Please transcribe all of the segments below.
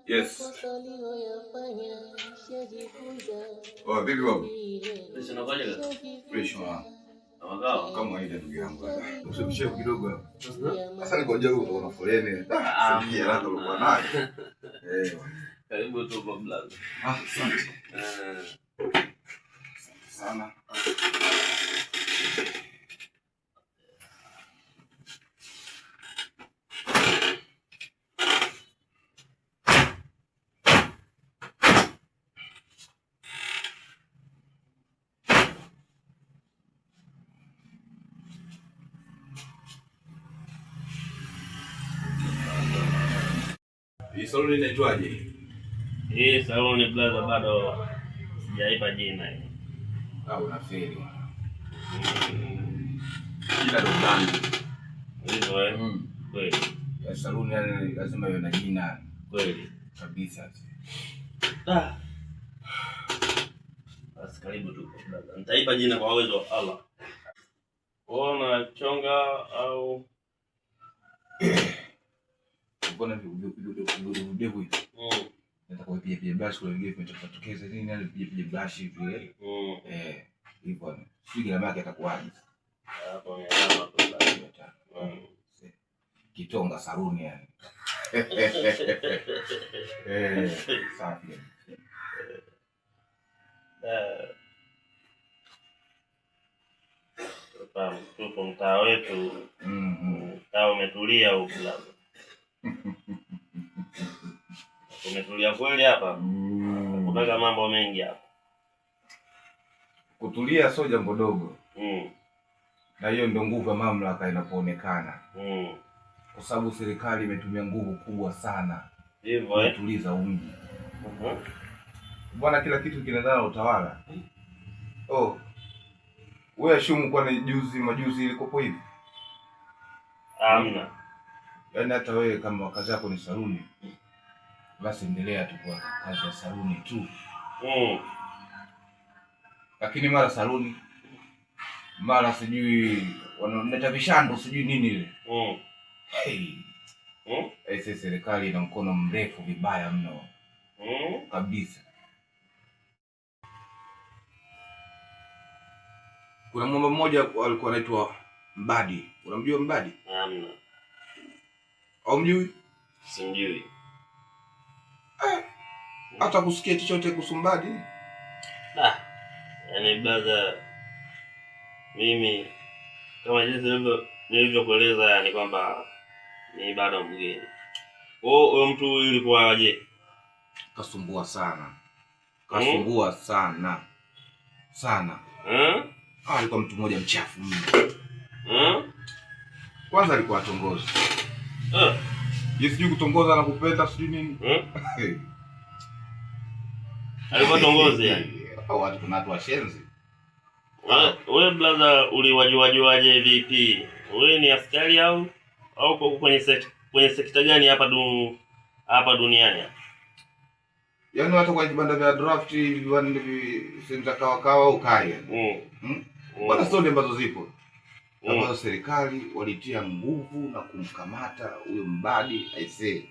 Yes. Oh, vipi babu? Fresh man. Kama kawaida ndugu yangu. Usibishie kidogo hapa. Sasa niko huko kutoka na foleni. Ah, sijui haraka ulikuwa nayo. Eh. Karibu tu kwa blaza. Ah, asante. Asante sana. Hii saluni inaitwaje? Hii saluni blaza, bado sijaipa jina hii. Ah, unafeli bwana. Jina ndo gani? Hivyo eh? Kweli. Ya saluni yani lazima iwe na jina. Kweli. Kabisa. Ah. Basi karibu tu blaza. Nitaipa jina kwa uwezo wa Allah. Wewe unachonga au mbona videvu hivi? Nataka kupiga piga brush, kuna vingine vimetokeza nini, yani piga piga brush hivi eh, hivyo sijui gharama yake atakuwaje. Hapo ni alama tu. Kitonga saruni yani. Eh, safi. Tupo mtaa wetu, mtaa umetulia huku labda umetulia kweli hapa. Kunaga mambo mengi hapa. Kutulia sio jambo dogo. Na hiyo ndio nguvu ya mamlaka inapoonekana. Kwa sababu serikali imetumia nguvu kubwa sana hivyo kutuliza mji. Bwana, kila kitu kinaendana na utawala. Oh. Wewe ashumu kwani juzi majuzi ilikopo hivi? Hamna. Yaani hata wewe kama kazi yako ni saluni, basi endelea tu kwa kazi ya saluni tu. Lakini mara saluni, mara sijui wanaleta vishando sijui nini ile. Hey. Sasa serikali ina mkono mrefu vibaya mno. Kabisa. Kuna mwamba mmoja alikuwa anaitwa Mbadi. Unamjua Mbadi? Hamna. Au mjui? Simjui. Hata kusikia chochote kuhusu Mbadi? Bah. Yaani brother, mimi kama jinsi nilivyokueleza yani kwamba ni bado mgeni. Huyo mtu ilikuwaje? Kasumbua sana. Kasumbua sana. Sana. Ah, alikuwa mtu mmoja mchafu mno. Kwanza alikuwa atongozi. Yeye sijui kutongoza na kupenda sijui nini. Alikuwa tongozi yani. Hao watu kuna watu washenzi. Wewe brother, uliwajuajuaje vipi? Wewe ni askari au uko kwenye sekta gani hapa hapa duniani? Yaani watu kwenye vibanda vya draft, vibanda sehemu za kawa kawa au kaya. Bwana, stori ambazo zipo ambazo serikali walitia nguvu na kumkamata huyo Mbadi aisee.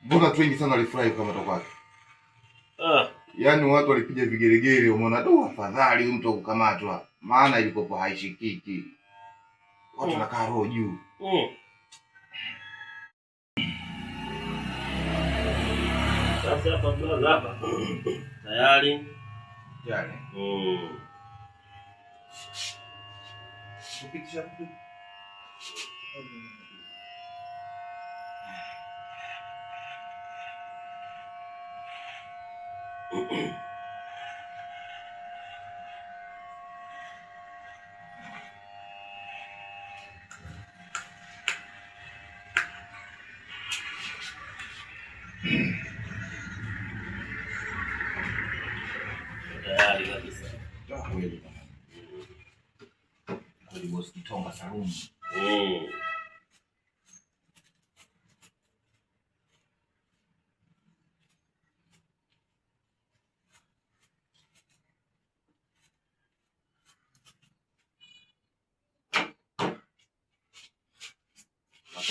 Mbona watu wengi sana walifurahi kukamatwa kwake? Yaani watu walipiga vigelegele, umeona tu afadhali huyu mtu kukamatwa, maana ilikopo haishikiki. Watu wanakaa roho juu. Sasa hapa brother, hapa tayari. Tayari. Kupitisha mtu. Tayari kabisa. Kweli. Kweli boss Kitonga Saluni.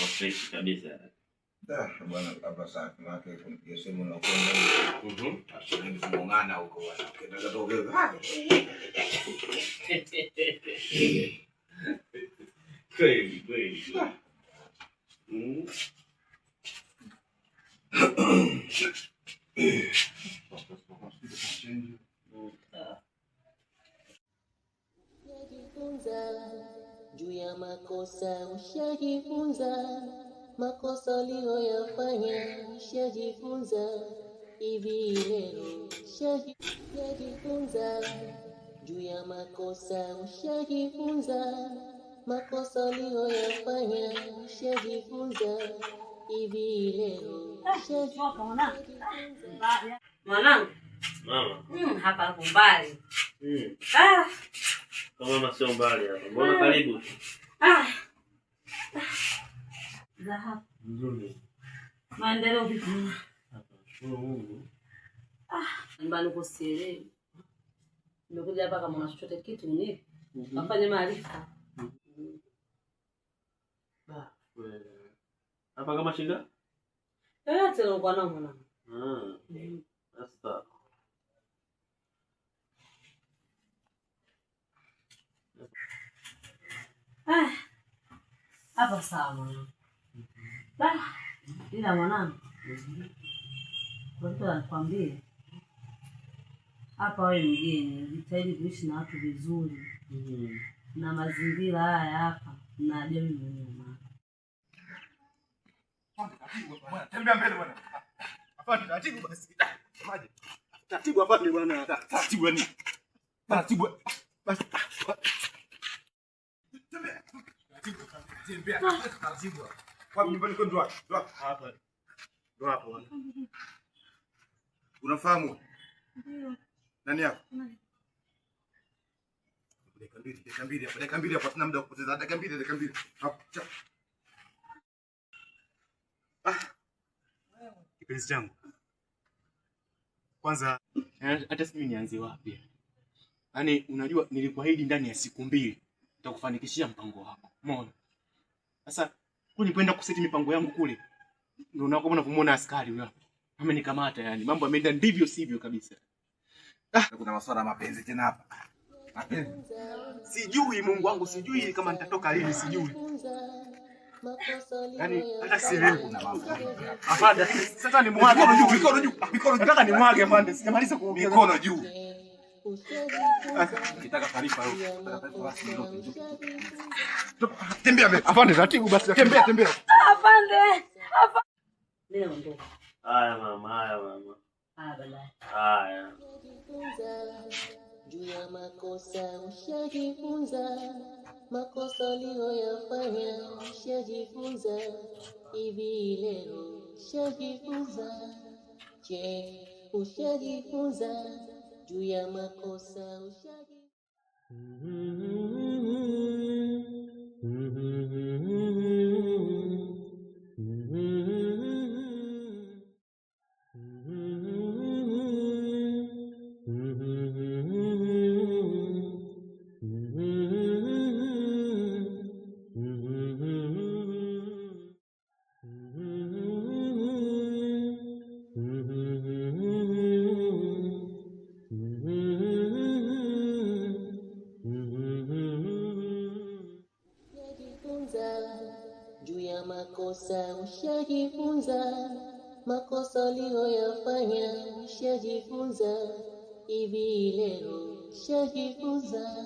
Fresh kabisa. Ah, bwana hapa safi, maana kuna sehemu unakwenda huko. Ni kung'ang'ana huko bwana. Ukitaka toke. Kweli kweli. Ushajifunza juu ya makosa, ushajifunza makosa uliyoyafanya, ushajifunza hivi leo, ushajifunza juu ya makosa, ushajifunza makosa uliyoyafanya, ushajifunza hivi leo, Choka mwanangu. Mwanangu. Mama. Hapa hapo mbali. Ah, Kama mama sio mbali hapa. Mbona karibu? ah. Za hapa. Nzuri. Maendeleo vipi? Hapa. Shukuru Mungu. Nyumbani huko sielewi. Nimekuja hapa kama una chochote kitu unipe. Wafanye maarifa. Hapa kama shinga? Yoyote uliokuwa nao mwanangu. Sasa. Ah. Hapa sawa mwanangu. Ah, ila mwanangu. Kwa kitu nakwambia. Hapa wewe mgeni, jitahidi kuishi na watu vizuri. Na mazingira haya hapa na jamii mwenyewe mama. Tembea mbele bwana. Afande, taratibu basi. Semaje? Taratibu afande bwana. Taratibu yani. Taratibu. Basi. Tembea. Taratibu. Tembea. Taratibu. Wapi nyumbani kwenu wapi? Wapi? Hapa. Ndio hapo bwana. Unafahamu? Ndio. Nani yako? Dakika mbili, dakika mbili hapa, dakika mbili hapa, tuna muda wa kupoteza. Dakika mbili, dakika mbili. Hapo. Cha. Kipenzi changu. Kwanza hata sijui nianze wapi. Yaani unajua nilikuahidi ndani ya siku 2 nitakufanikishia mpango wako. Umeona? Sasa kunikwenda kuseti mipango yangu kule. Ndio na kama unavyomuona askari huyo hapa. Amenikamata yani. Mambo yameenda ndivyo sivyo kabisa. Kuna masuala ya mapenzi tena hapa. Mapenzi. Sijui Mungu wangu, sijui kama nitatoka lini, sijui. Yaani hata sielewi. Kuna mambo. Afande, sasa ni mwage. Mikono juu, mikono juu, mikono juu. Nataka ni mwage afande, sijamaliza kuongea. Mikono juu. Ukitaka taarifa wewe, ukitaka taarifa basi ndio. Tembea mbele. Afande, taratibu basi. Tembea, tembea. Afande. Mimi naondoka. Haya mama, haya mama. Haya baadaye. Haya. Ushajifunza juu ya makosa, ushajifunza makosa uliyoyafanya, ushajifunza hivi leo, ushajifunza. Je, ushajifunza juu ya makosa, ushajifunza. Juu ya makosa, ushajifunza makosa uliyoyafanya, ushajifunza hivi leo, ushajifunza.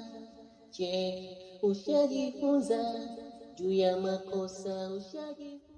Je, ushajifunza juu ya makosa, ushajifunza.